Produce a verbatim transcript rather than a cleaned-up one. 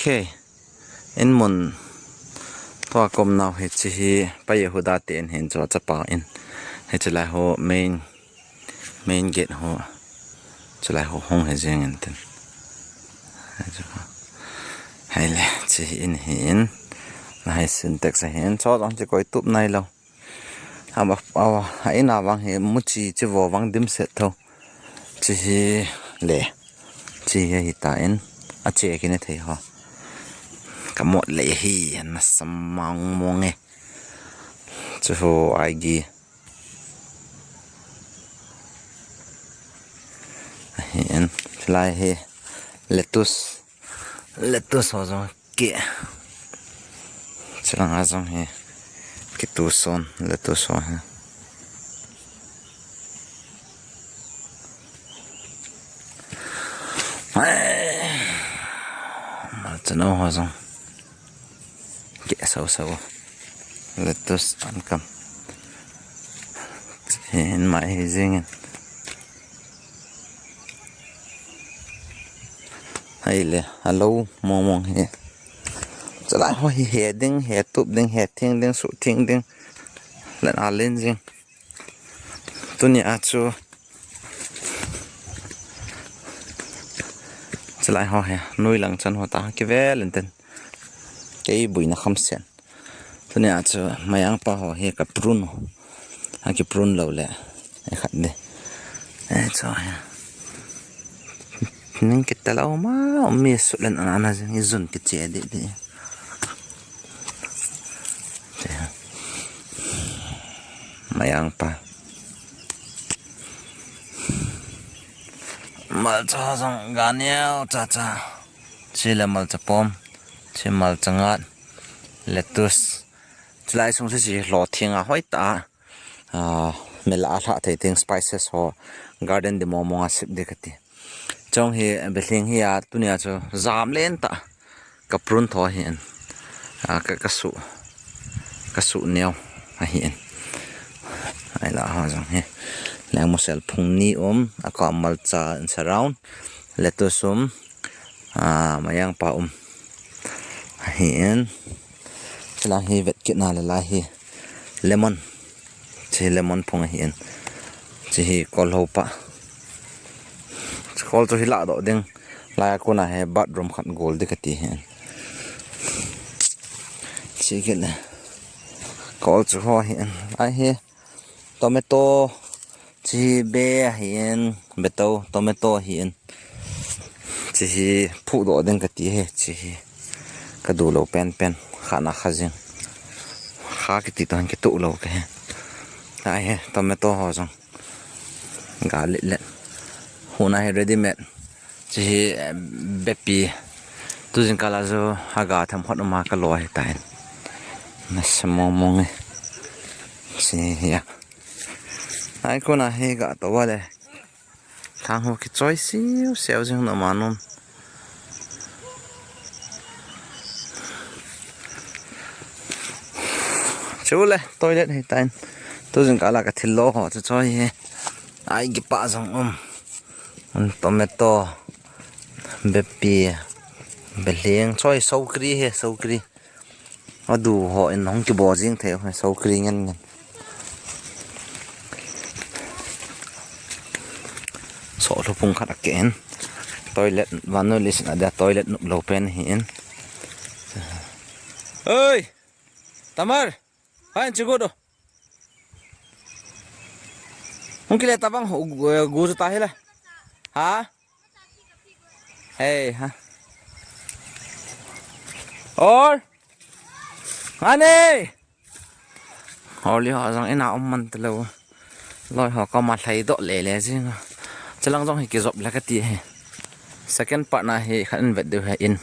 Okay. In mun tua kom nau hichi hi Pa Yehuda te in hin chu chapa in. Hichi lai ho main, main gate ho. Chu lai ho hung hi jing in tin. Hai le, chi hi in hi in. Lai Sintex hi in. Chu dong chi koi tup nai lo. A, a, a in a vang hi muchi chi vo vang dim set tho. Chi hi le. Chi hi hi ta in. A che ki ne thei ho. Ka mot le hi na samang mong e. Chu ho ai gi. Hi in. Lai hi lettuce. Lettuce ho jong ki. Chilang a jong hi. Ki tu son, lettuce ho hi. Malcha no ho jong. Ki sau sau. Lettuce an kam. Hin mai hi jing in. Hai le, hello, mong mong hi. Chalai ho hi he ding, he tup ding, he thing ding, su thing ding. Len a len jing. Tuni a chu. Chalai ho hi, nui lang chan ho ta, ki vel in ten. Kei buina kham sen. Tuni a chu mayang pa ho hi ka prune. Ha ki prune lo le. E khat de. E chu hi. Ning kita lo ma mi su len ana ana jing i jun ki che di di. Mayang pa. Malcha jong ganial cha cha. Chi le malcha pom. Chi malcha ngat. Lettuce. Chulai sung si si lo thing a hoi ta. Ah, mela a hla thei ting spices ho garden di mong mong a sip di kati. Chong hi belhing hi a tuni a chu jam len ta ka prune tho hi in. Ah, ka, ka su, ka su neo a hi in. Ai la ho jong hi. Leng musel phung ni um, a ka malcha in surround. Lettuce um, ah, mayang pa um. A hi in. Chilang hi vet kit na le lai hi. Lemon. Chi lemon phung ahi in. Chi hi kol ho pa. Chi kol chu hi la do ding. Lai a kuna he bathroom khat gol di kati hi in. Chi kit le. Kol chu ho hi in. Lai hi tomato. Chi hi be ahi in. Beto tomato ahi in. Chi hi phu do ding kati hi. Chi hi. Ka du lo pen pen. Kha na kha jing. Kha kiti to han ki tu lo ke. Ai he, tomato ho jong. Ga lit lit. Huna hi ready made. Chi hi, eh, bepi. Tu jing kala jo ha ga tham khot ma ka lo hi ta hin. Na sa mong mong e. Chi hi ya. Ai ko na hi ga to wa le. Thang ho ki choi siu siu jing no ma nom. Chu le, toilet hi tain. Tu jing kala ka thil lo ho chu choi hi. Ai ki pa jong um. Un tomato. Bepi. Belhing choi sokri hi, sokri. Adu ho in hong ki bo jing thei ho sokri ngen ngen. So lupung khat a ke in. Toilet, vannoi leiset a dia toilet nup lo pen hi in. Oi! Tamar! Hai, chigo do. Hung kile tabang gu ta hila. Ha? Hey, ha. Or? Ngani! Or li ho jong ina um man talo. Loi ho ka ma hlei do le le jing. Chalang jong hi ki jop le kati hi. Second part na hi khan vet deu hi in.